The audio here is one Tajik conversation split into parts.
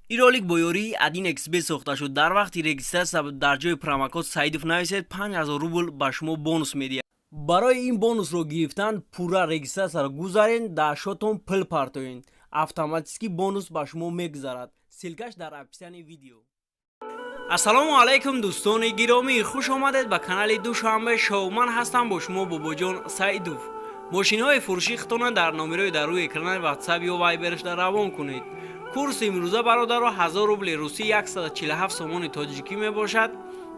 Ин ролик бо ёрии 1xBet сохта шуд. Дар вақти регистрация дар ҷои промокод Саидов нависед, 5000 рубл ба шумо бонус медиҳад. Барои ин бонусро гирифтан пурра регистрация ро гузарен, дар счёт он пул партоен, автоматически бонус ба шумо мегузарад. Ссылка ш дар описании видео. Ассалому алайкум, дӯстони гиромӣ, хуш омадед ба канали Душанбе Шоу. Ман ҳастам бо шумо Бобоҷон Саидов. Мошинаҳои фурӯшӣ худтона дар номерои дар рӯи экрани Ватсап ё Вайберашда равон кунед. Курси имрӯза, бародаро, 1000 рубли русӣ, 147 сомони тоҷикӣ мебошад.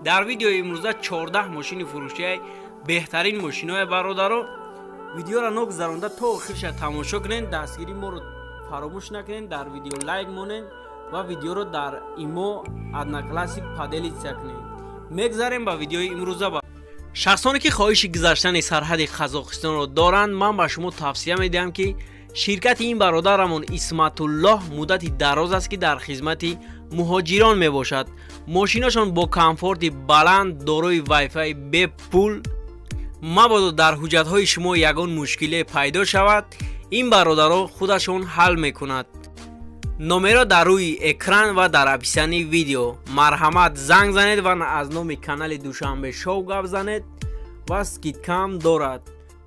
Дар видеои имрӯза 14 мошини фурӯшияи беҳтарин мошинои, бародаро. Видеоро ногузаронда то охирша тамошо кунед. Дастгирии моро фаромӯш накунед, дар видео лайк монед ва видеоро дар ИМО, Одноклассник поделиться кунед. Мегзарем ба видеои имрӯза. Шахсоне ки хоҳиши гузаштани сарҳади Қазоқистонро доранд, ман ба шумо тавсия медиҳам, ки ширкати ин бародарамон Исматуллоҳ муддати дароз аст, ки дар хизмати муҳоҷирон мебошад. Мошинашон бо комфорти баланд, дорои вайфай бепул. Мабодо дар ҳуҷҷатҳои шумо ягон мушкиле пайдо шавад, ин бародаро худашон ҳал мекунад. Номеро дар рӯи экран ва дар описании видео. Марҳамат, занг занед ва аз номи канали Душанбе Шоу гап занед ва скидка м дорад.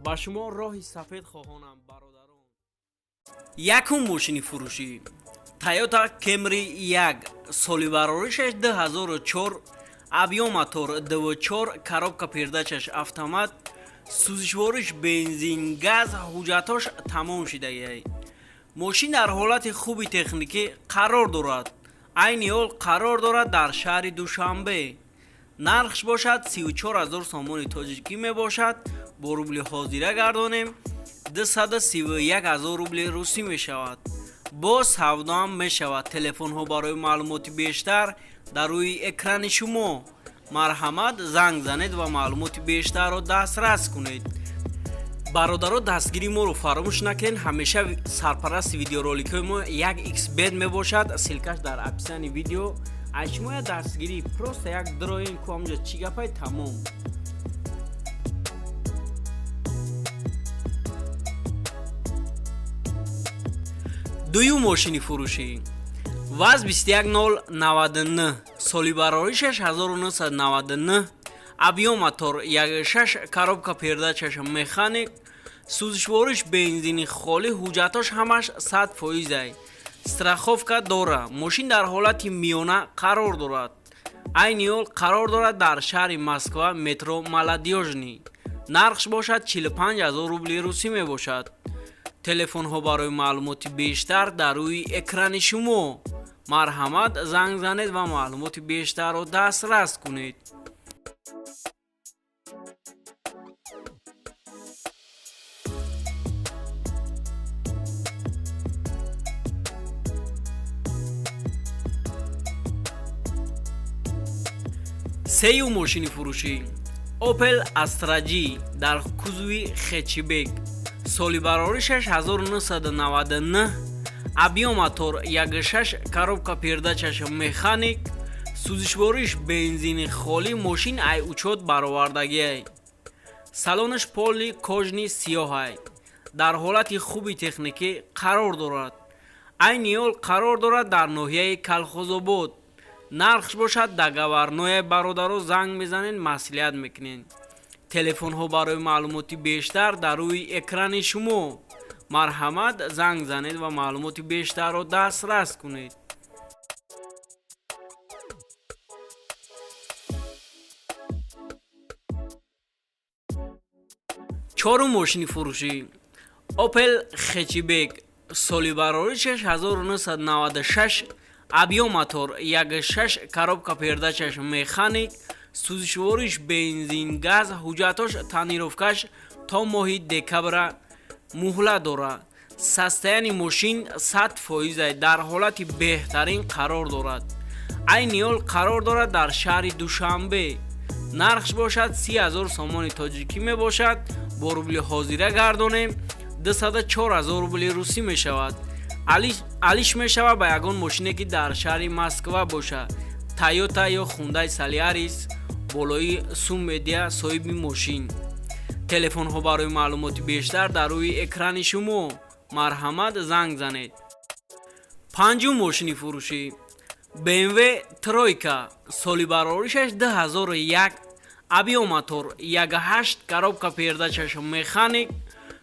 Ба шумо роҳи сафед хоҳонам, бародарон. Якум мошини фурӯшӣ: Тойота Кемри 1, соли бароришаш 2004, объём мотор 24, коробка передач аш автомат, сӯзишвориш бензин, газ, ҳуҷҷатош тамом шидагиай. Мошин дар ҳолати хуби техникӣ қарор дорад. Айни ҳол қарор дорад дар шаҳри Душанбе. Нархш бошад 34 ҳазор сомони тоҷикӣ мебошад. Бо рубли ҳозира гардонем, 231 ҳазор рубли русӣ мешавад. Боз савдоам мешавад. Телефонҳо барои маълумоти бештар дар рӯи экрани шумо. Марҳамат, занг занед ва маълумоти бештарро дастрас кунед. Бародаро, дастгирии моро фаромӯш накунед. Ҳамеша сарпарасти видеороликҳои мо 1xBet мебошад. Ссылка ш дар описании видео. Аз шумо як дастгирӣ, просто як дроин ку, ҳамҷа чӣ гапай, тамом. Дуюм мошини фурӯшӣ: ВАЗ 21099, соли бароришаш 1999, объём мотор 16, коробка передач аш механик, сӯзишвориш бензини холӣ, ҳуҷҷатош ҳамаш 100 фоизай, страховка дора. Мошин дар ҳолати миёна қарор дорад. Айни ҳол қарор дорад дар шаҳри Москва, метро Молодёжный. Нархш бошад 45 ҳазор рубли русӣ мебошад. Телефонҳо барои маълумоти бештар дар рӯи экрани шумо. Марҳамат, занг занед ва маълумоти бештарро дастрас кунед. Сеюм мошини фурӯшӣ: Опел Астра Ҷи дар кузови хэтчбек, соли бароришаш 1999, объём мотор 16, коробка передач аш механик, сӯзишвориш бензини холӣ. Мошин ай учёт баровардагиай. Салонаш полный кожаный сиёҳай, дар ҳолати хуби техникӣ қарор дорад. Айни ҳол қарор дорад дар ноҳияи Калхозобод. Нархш бошад договорной, бародаро, занг мезанед, маслиҳат мекунед. Телефонҳо барои маълумоти бештар дар рӯи экрани шумо. Марҳамат, занг занед ва маълумоти бештарро дастрас кунед. Чорум мошини фурӯшӣ: Опел хэтчбек, соли бароришаш 1996, объём мотор 16, коробка передач аш механик, сӯзишвориш бензин, газ, ҳуҷҷатош тонировка ш то моҳи декабра муҳлат дорад. Состояние мошин 100 фоизай, дар ҳолати беҳтарин қарор дорад. Айни ҳол қарор дорад дар шаҳри Душанбе. Нархш бошад 30 ҳазор сомони тоҷикӣ мебошад. Бо рубли ҳозира гардонем, 204 ҳазор рубли русӣ мешавад. Алиш мешавад ба ягон мошине, ки дар шаҳри Москва бошад, Тойота ё Хундай Солярис, болои сум медиҳа соҳиби мошин. Телефонҳо барои маълумоти бештар дар рӯи экрани шумо. Марҳамат, занг занед. Панҷум мошини фурӯшӣ: BMW тройка, соли бароришаш 2001, объём мотор 1,8, коробка передачаш механик,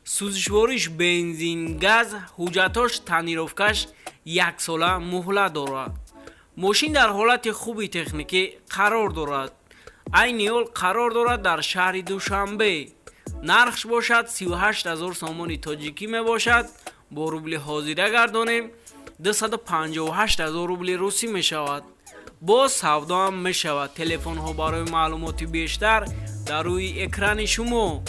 сӯзишвориш бензин, газ, ҳуҷҷатош, тонировкаш яксола муҳлат дорад. Мошин дар ҳолати хуби техникӣ қарор дорад. Айни ҳол қарор дорад дар шаҳри Душанбе. Нархш бошад 38 000 сомони тоҷикӣ мебошад. Бо рубли ҳозира гардонем, 258 000 рубли русӣ мешавад. Боз савдоам мешавад. Телефонҳо барои маълумоти бештар дар рӯи экрани шумо.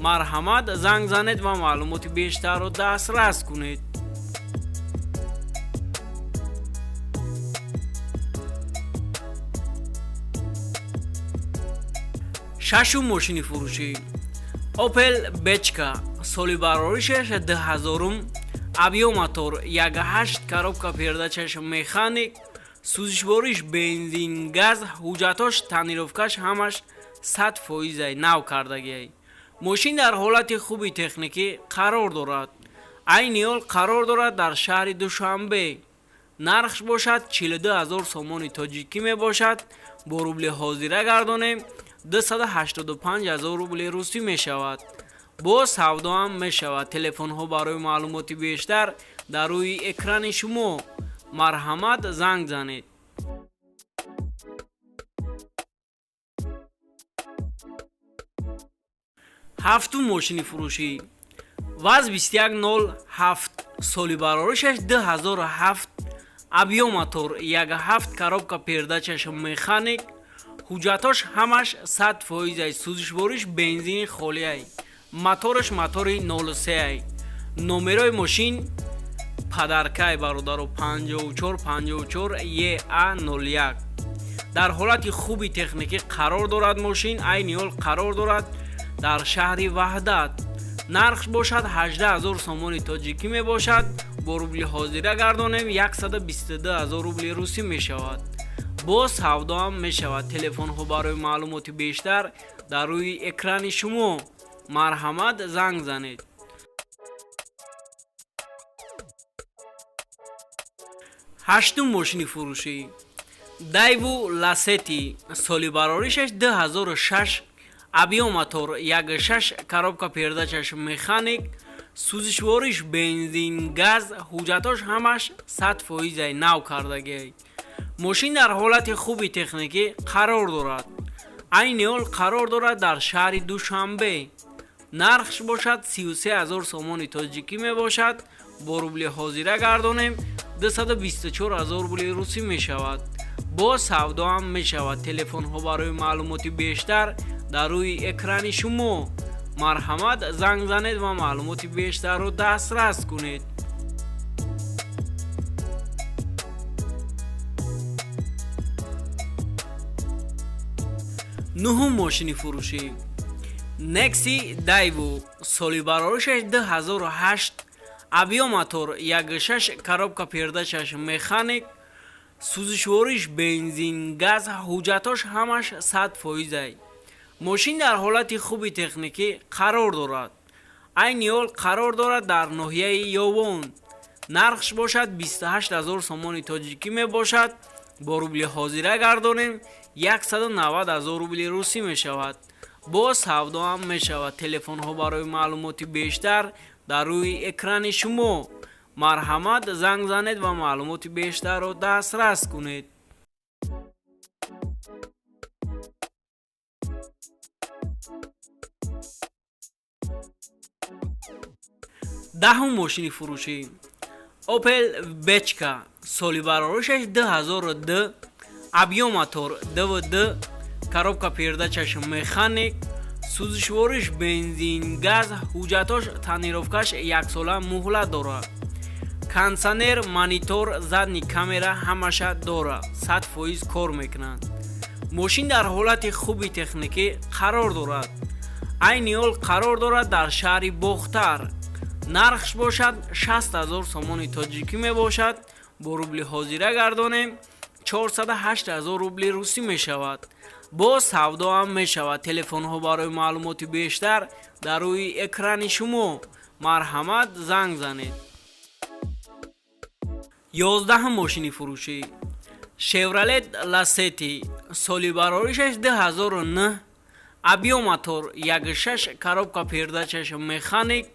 Марҳамат, занг занед ва маълумоти бештарро дастрас кунед. Шашум мошини фурӯшӣ: Опел Бечка, соли бароришаш 2000, объём мотор 1,8, коробка передачаш механик, сӯзишвориш бензин, газ, ҳуҷҷатош, тонировкаш ҳамаш 100 фоизай, нав кардагиай. Мошин дар ҳолати хуби техникӣ қарор дорад. Айни ҳол қарор дорад дар шаҳри Душанбе. Нархш бошад 42 000 сомони тоҷикӣ мебошад. Бо рубли ҳозира гардонем, 285 000 рубли русӣ мешавад. Боз савдоам мешавад. Телефонҳо барои маълумоти бештар дар рӯи экрани шумо. Марҳамат, занг занед. Ҳафтум мошини фурӯшӣ: ВАЗ 2107, соли бароришаш 2007, объём мотор 1,7, коробка передачаш механик, ҳуҷҷатош ҳамаш 100 фоизай, сӯзишвориш бензини холиай, мотораш мотори 03-ай. Номерои мошин падаркай, бародаро, 54 54 ЕА 01. Дар ҳолати хуби техникӣ қарор дорад. Мошин айни ҳол қарор дорад дар шаҳри Ваҳдат. Нархш бошад 18 000 сомони тоҷикӣ мебошад. Бо рубли ҳозира гардонем, 122 000 рубли русӣ мешавад. Боз савдоам мешавад. Телефонҳо барои маълумоти бештар дар рӯи экрани шумо. Марҳамат, занг занед. Ҳаштум мошини фурӯшӣ: Дайву Ласети, соли бароришаш 2006, объём мотор 1,6, коробка передачаш механик, сӯзишвориш бензин, газ, ҳуҷҷатош ҳамаш 100 фоизай, нав кардагиай. Мошин дар ҳолати хуби техникӣ қарор дорад. Айни ҳол қарор дорад дар шаҳри Душанбе. Нархш бошад 33 000 сомони тоҷикӣ мебошад. Бо рубли ҳозира гардонем, 224 000 рубли русӣ мешавад. Боз савдоам мешавад. Телефонҳо барои маълумоти бештар дар рӯи экрани шумо. Марҳамат, занг занед ва маълумоти бештарро дастрас кунед. Нуҳум мошини фурӯшӣ: Некси Дайву, соли бароришаш 2008, объём мотор 1,6, коробка передачаш механик, сӯзишвориш бензин, газ, ҳуҷҷатош ҳамаш 100 фоизай. Мошин дар ҳолати хуби техникӣ қарор дорад. Айни ҳол қарор дорад дар ноҳияи Ёвон. Нархш бошад 28 000 сомони тоҷикӣ мебошад. Бо рубли ҳозира гардонем, 190 000 рубли русӣ мешавад. Боз савдоам мешавад. Телефонҳо барои маълумоти бештар дар рӯи экрани шумо. Марҳамат, занг занед ва маълумоти бештарро дастрас кунед. Даҳум мошини фурӯшӣ: Опел Бечка, соли бароришаш 2002, объём мотор 2,2, коробка передачаш механик, сӯзишвориш бензин, газ, ҳуҷҷатош, тонировкаш яксола муҳлат дорад. Кондитсионер, монитор, задний камера ҳамаша дорад, 100 фоиз кор мекунанд. Мошин дар ҳолати хуби техникӣ қарор дорад. Айни ҳол қарор дорад дар шаҳри Бохтар. Нархш бошад 60 000 сомони тоҷикӣ мебошад. Бо рубли ҳозира гардонем, 408 000 рубли русӣ мешавад. Боз савдоам мешавад. Телефонҳо барои маълумоти бештар дар рӯи экрани шумо. Марҳамат, занг занед. 11-ум мошини фурӯшӣ: Шевролет Ласети, соли бароришаш 2009, объём мотор 1,6, коробка передачаш механик,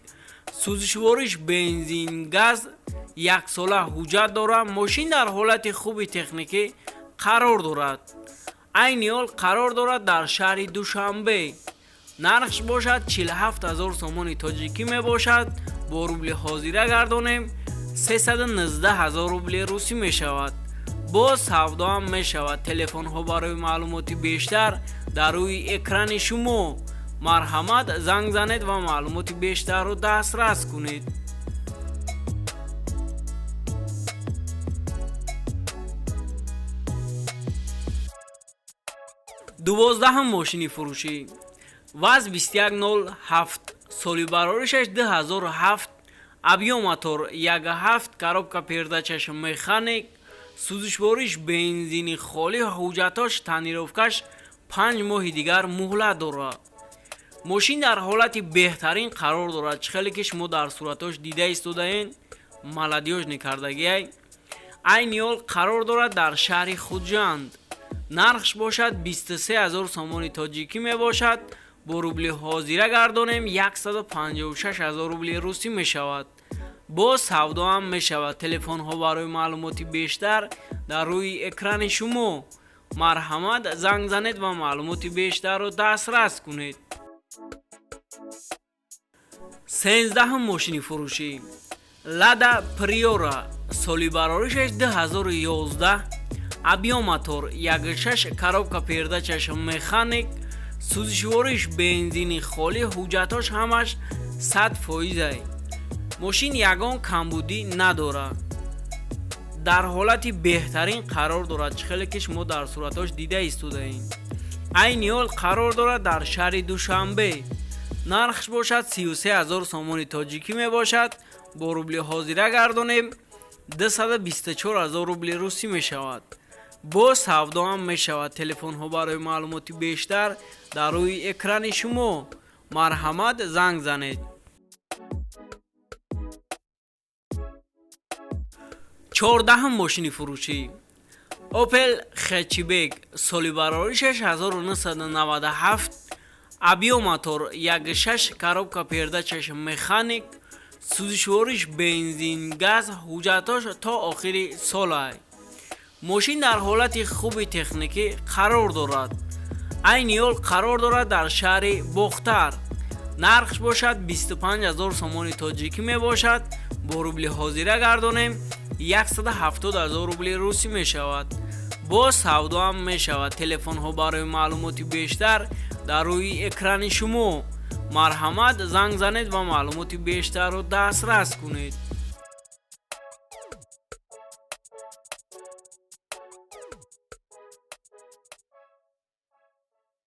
сӯзишвориш бензин, газ, яксола ҳуҷҷат дорад. Мошин дар ҳолати хуби техникӣ қарор дорад. Айни ҳол қарор дорад дар шаҳри Душанбе. Нархш бошад 47 ҳазор сомони тоҷикӣ мебошад. Бо рубли ҳозира гардонем, 319 ҳазор рубли русӣ мешавад. Боз савдоам мешавад. Телефонҳо барои маълумоти бештар дар рӯи экрани шумо. Марҳамат, занг занед ва маълумоти бештарро дастрас кунед. 12-ҳум мошини фурӯшӣ: ВАЗ 2107, соли бароришаш 2007, объём мотор 1,7, коробка передачаш механик, сӯзишвориш бензини холӣ, ҳуҷҷатош тонировкаш 5 моҳи дигар муҳлат дорад. Мошин дар ҳолати беҳтарин қарор дорад. Чӣ хеле ки шумо дар суратҳош дида истодаен, молодёжный кардагиай. Айни ҳол қарор дорад дар шаҳри Хуҷанд. Нархш бошад 23 ҳазор сомони тоҷикӣ мебошад. Бо рубли ҳозира гардонем, 156 ҳазор рубли русӣ мешавад. Боз савдоам мешавад. Телефонҳо барои маълумоти бештар дар рӯи экрани шумо. Марҳамат, занг занед ва маълумоти бештарро дастрас кунед. 13-ҳум мошини фурӯшӣ: Лада Приора, соли бароришаш 2011, объём мотор 1,6, коробка передачаш механик, сӯзишвориш бензини холӣ, ҳуҷҷатҳош ҳамаш 100 фоизай. Мошин ягон камбудӣ надорад, дар ҳолати беҳтарин қарор дорад. Чӣ хеле ки шумо дар суратҳош дида истодаем, айни ҳол қарор дорад дар шаҳри Душанбе. Нархш бошад 33 ҳазор сомони тоҷикӣ мебошад. Бо рубли ҳозира гардонем, 224 ҳазор рубли русӣ мешавад. Боз савдоам мешавад. Телефонҳо барои маълумоти бештар дар рӯи экрани шумо. Марҳамат, занг занед. 14-ҳум мошини фурӯшӣ: Опел Хэтчбек, соли бароришаш 1997, объём мотор 1,6, коробка передачаш механик, сӯзишвориш бензин, газ, ҳуҷҷатҳош то охири солай. Мошин дар ҳолати хуби техникӣ қарор дорад. Айни ҳол қарор дорад дар шаҳри Бохтар. Нархш бошад 25 ҳазор сомони тоҷикӣ мебошад. Бо рубли ҳозира гардонем, 170 ҳазор рубли русӣ мешавад. Боз савдоам мешавад. Телефонҳо барои маълумоти бештар дар рӯи экрани шумо. Марҳамат, занг занед ва маълумоти бештарро дастрас кунед.